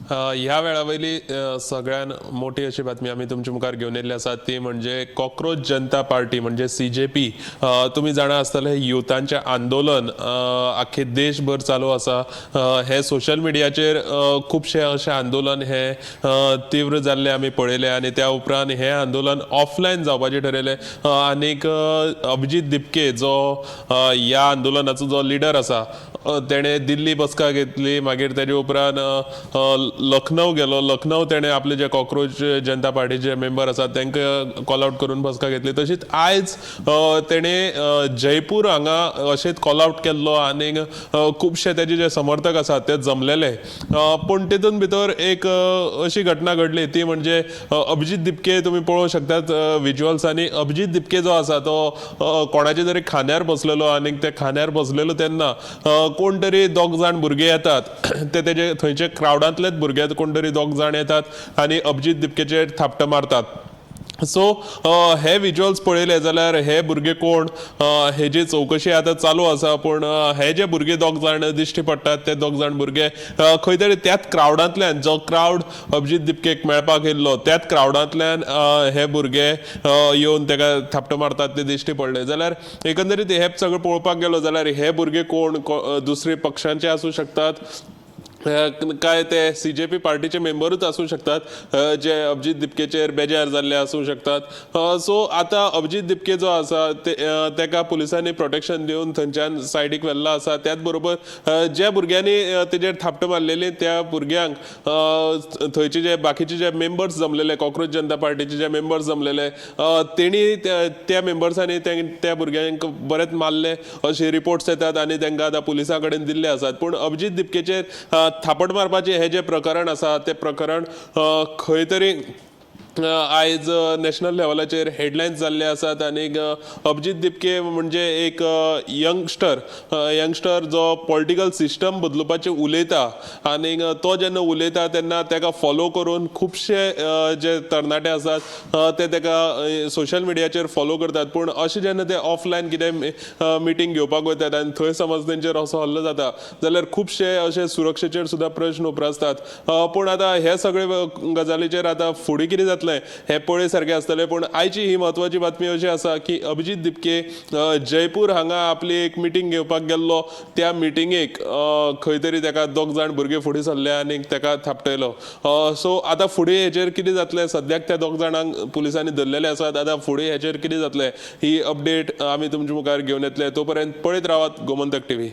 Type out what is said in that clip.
ह्या वेळा वयली सगळ्यान मोठी अशी बातमी आमी तुमच्या मुखार घेवन येयल्ली आसा, ती म्हणजे कॉक्रोच जनता पार्टी म्हणजे सीजेपी. तुमी जाणा आसतले, युथांचें आंदोलन आख्खे देशभर चालू आसा. हे सोशल मिडियाचेर खुबशे अशें आंदोलन हे तीव्र जाल्ले आमी पळयले आनी त्या उपरांत हें आंदोलन ऑफलायन जावपाचें ठरयलें. आनीक अभिजीत दिपके जो ह्या आंदोलनाचो जो लिडर आसा, तेणें दिल्ली बसका घेतली. मागीर तेजे उपरांत लखनौ गेलो. लखनौ तेणें आपले जे कॉक्रोच जनता पार्टीचे मेंबर आसात तांकां कॉल आवट करून बसका घेतली. तशीच आयज तेणें जयपूर हांगा अशेंच कॉल आवट केल्लो आनीक खुबशे तेजे जे समर्थक आसात ते जमलेले. पूण तितून भितर एक अशी घटना घडली, ती म्हणजे अभिजीत दिपके, तुमी पळोवंक शकतात विज्युअल्सांनी, अभिजीत दिपके जो आसा तो कोणाच्या तरी खांद्यार बसलेलो आनीक ते खांद्यार बसलेलो तेन्ना कोण तरी दोग जाण भुरगे येतात, ते तेजे थंयचे क्रावडांतलेच भुरगे कोण तरी दोग जाण येतात आनी अभिजीत दिपकेचेर थापटां मारतात. सो हे विज्युअल्स पळयले जाल्यार हे भुरगे कोण हेजी चवकशी आतां चालू आसा. पूण हे जे भुरगे दोग जाण दिश्टी पडटात ते दोग जाण भुरगे खंय तरी त्याच क्रावडांतल्यान, जो क्रावड अभिजीत दिपकेक मेळपाक येयल्लो त्याच क्रावडांतल्यान हे भुरगे येवन तेका थापटां मारतात ते दिश्टी पडले. जाल्यार एकंदरीत हे सगळें पळोवपाक गेलो जाल्यार हे भुरगे कोण, दुसरे पक्षांचे आसूं शकतात काय ते सीजेपी पार्टीचे मेंबरूच आसूं शकतात जे अभिजीत दिपकेचेर बेजार जाल्ले आसूं शकतात. सो आतां अभिजीत दिपके जो आसा ते तेका पुलिसांनी प्रोटेक्शन दिवन थंयच्यान सायडीक व्हेल्लो आसा. त्याच बरोबर ज्या भुरग्यांनी तेजेर थापटां मारलेली त्या भुरग्यांक थंयचे जे बाकीचे जे मेंबर्स जमलेले, कॉक्रोच जनता पार्टीचे जे मेंबर्स जमलेले, तेणी त्या मेंबर्सांनी त्या भुरग्यांक बरेच मारले अशे रिपोर्ट्स येतात आनी तांकां आतां पुलिसां कडेन दिल्ले आसात. पूण अभिजीत दिपकेचेर थापट मारपाचें हें जें प्रकरण आसा तें प्रकरण खंय तरी आयज नॅशनल लेवलाचेर हेडलायन्स जाल्ले आसात. आनीक अभिजीत दिपके म्हणजे एक यंगस्टर, यंगस्टर जो पॉलिटिकल सिस्टम बदलुपाचें उलयता आनीक तो जेन्ना उलयता तेन्ना तेका फॉलो करून खुबशे जे तरणाटे आसात ते तेका सोशल मिडियाचेर फॉलो करतात. पूण अशें जेन्ना ते ऑफलायन कितें मिटींग घेवपाक वयतात आनी थंय समज तेंचेर असो हल्लो जाता जाल्यार खुबशे अशे सुरक्षेचेर सुद्दां प्रश्न उप्रासतात. पूण आतां हे सगळे गजालीचेर आतां फुडें कितें जातलें हें पळय सारकें आसतलें. पूण आयची ही म्हत्वाची बातमी अशी आसा की अभिजीत दिपके जयपूर हांगा आपली एक मिटींग घेवपाक गेल्लो, त्या मिटिंगेक खंय तरी तेका दोग जाण भुरगे फुडें सरले आनी तेका थापटयलो. सो आतां फुडें हेचेर कितें जातलें, सद्याक त्या दोग जाणांक पुलिसांनी धरलेले आसात. आतां फुडें हेचेर कितें जातलें ही अपडेट आमी तुमच्या मुखार घेवन येतले. तो पर्यंत पळयत रावात गोमंतक टीव्ही.